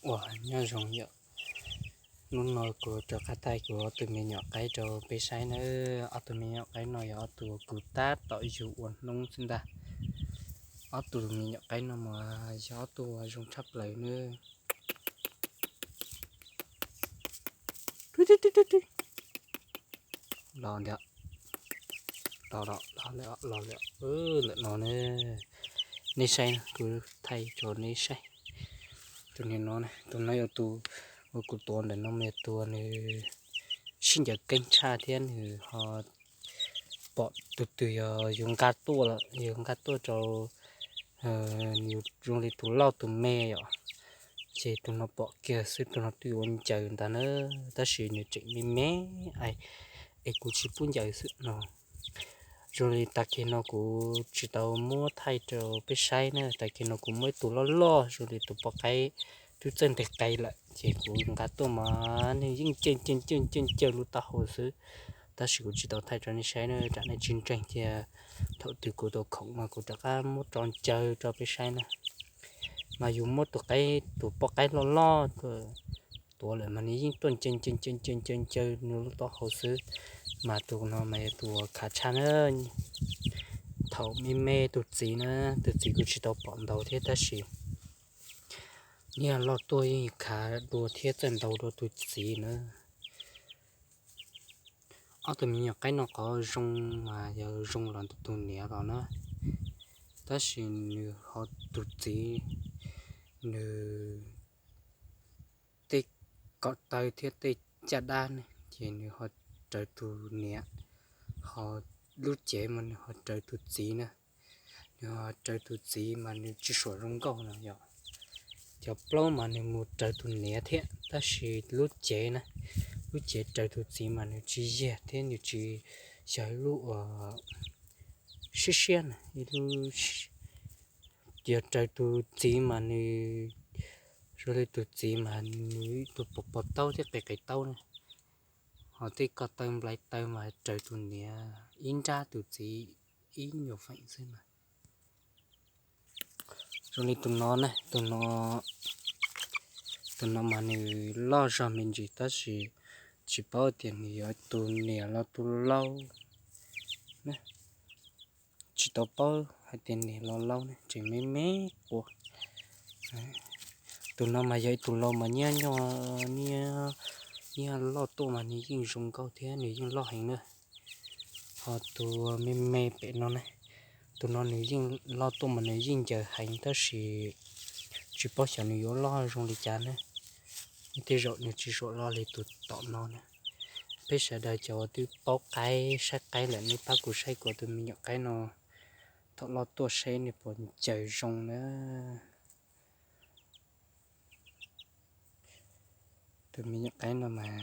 Uas nyob zoo yom, hnub no kuv rov qab thaij kuv ob tug me nyuam qaib rau peb saib na. Ob tug me nyuam qaib no yog ob tug kuv tab tom yug ua hnub xwb ntag. Ob tug me nyuam qaib no mas yog ob tug uas zoo tshaj plaws na. Los ntawm, los, los, los lawm, los lawm, ntawm no ne. Nej saib, kuv thaij rau nej saib. Tus niag no, tus no yog tus uas kuv tuav ntawm no mas yog tus nws sib ncaws keeb tshaj thiab nws ho pom tus twg yog yus nqa tuaj lawm, yus nqa tuaj rau, yus zoo li tus loj tus me yom, ces tus no pom kiag xwb, tus no twb yuav ncaws ntag na, tab sis nws tseem me me, es kuv tsis pub ncaws xwb no. Zoo li tag kis no kuv tsis tau muab thaij rau peb saib na, tag kis no kuv muab ib tug loj loj zoo li tus poj qaib twb txawj nteg qe lawm ces kuv nqa tuaj mas nws yeej ncaws ncaws ncaws ncaws ncaws lub taub hau xwb, tab sis kuv tsis tau thaij rau nej saib na, tsam nej tsis ntseeg thiab. Thaum twg kuv tau khoom mas kuv rov qab muab tso ncaws rau peb saib na. Mas yus muab tus qaib, tus poj qaib loj loj tuaj tuav lawm mas nws yeej tuaj ncaws ncaws ncaws ncaws ncaws ncaws nws lub taub hau xwb, mas tus no mas yog tus uas khav tshaj na. Thaum me me tus txiv na, tus txiv kuv tsis tau pom ntau thiab tab sis niag loj tuaj yeej khav dua thiab txawj ntau dua tus txiv na. Ob tug me nyuam qaib no qhov zoo mas yog zoo los ntawm tus niam los na, tab sis nws ho tus txiv, nws tej ko taw thiab tej caj dab ne ces nws ho raws tus niam, ho lub cev mas nws ho raws tus txiv na. Nws ho raws tus txiv mas nws tsis suam zoo nkauj no yom. Cov plaub mas nws mus raws tus niam thiab tab sis lub cev na, lub cev raws tus txiv mas nws tsis yiag thiab nws tsis yog ib lub uas siab siab na, ib lub, yog raws tus txiv mas nws zoo li tus txiv mas nws tus pos pos taub thiab qis qis taub na, ho tej ko taw nplai taw mas raws tus niam ib nrab tus txiv ib nyuag feem xwb mas. Zoo li tus no na, tus no, tus no mas nws loj zog me ntsis tab sis tsis paub tias nws yog tus niam los tus laus, tsis tau paub hais tias niam los laus ne, tseem me me quas. Tus no mas yog ib tug laus mas nyiaj nyuag, nyiaj loj tuaj mas nws yeej zoo nkauj thiab nws yeej loj heev na. Ho tus me me pem no ne, tus no nws yeej loj tuaj mas nws yeej ncaws heev tab sis tsis paub xyov nws yuav loj zoo li cas ne. Tej zaum nws tsis suam loj li tus tom no na. Peb sawv daws cov uas twb paub qaib saib qaib lawm nej pab kuv saib kuv tus me nyuam qaib no thaum loj tuaj seb nws puas ncaws zoo na. Tus me nyuam qaib no mas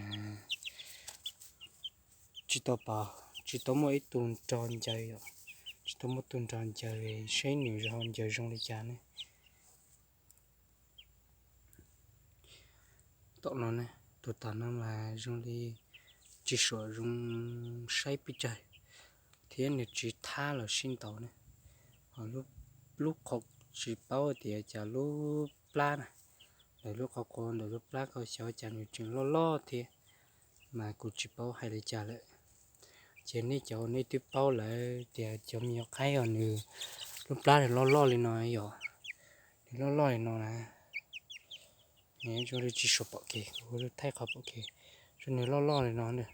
tsis tau pom, tsis tau muaj ib tug nrog ncaws os, tsis tau muaj tus nrog ncaws seb nws ho ncaws zoo li cas ne. Tom no ne, tus tom no mas zoo li tsis suam zoo saib pes tsawg thiab nws tsis thab los sib ntaus ne. Ho lub qhov, tsis paub tias cas lub plab na, ntawm lub qhov qhua ntawm lub plab koj xyov cas nws tseem loj loj thiab, mas kuv tsis paub hais li cas lawm. Ces nej cov nej twb paub lawm tias cov me nyuam qaib os nws lub plab nws loj loj li no yom, nws loj loj li no na. Zoo li tsis suav pom kev, kuv thaij qhov pom kev, zoo nws loj loj li no na.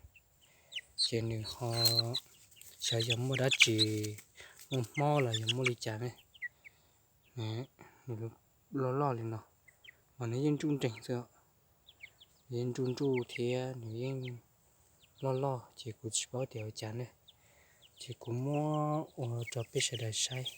Ces nws ho xyov yog muaj dab tsi, muaj hmob los yog muaj li cas ne. Nws loj loj li no, mas nws yeej ntsuj nreeg xwb, nws yeej ntsuj ntsuj thiab nws yeej loj loj ces kuv tsis paub tias ua cas ne. Ces kuv muab ua rau peb sawv daws saib.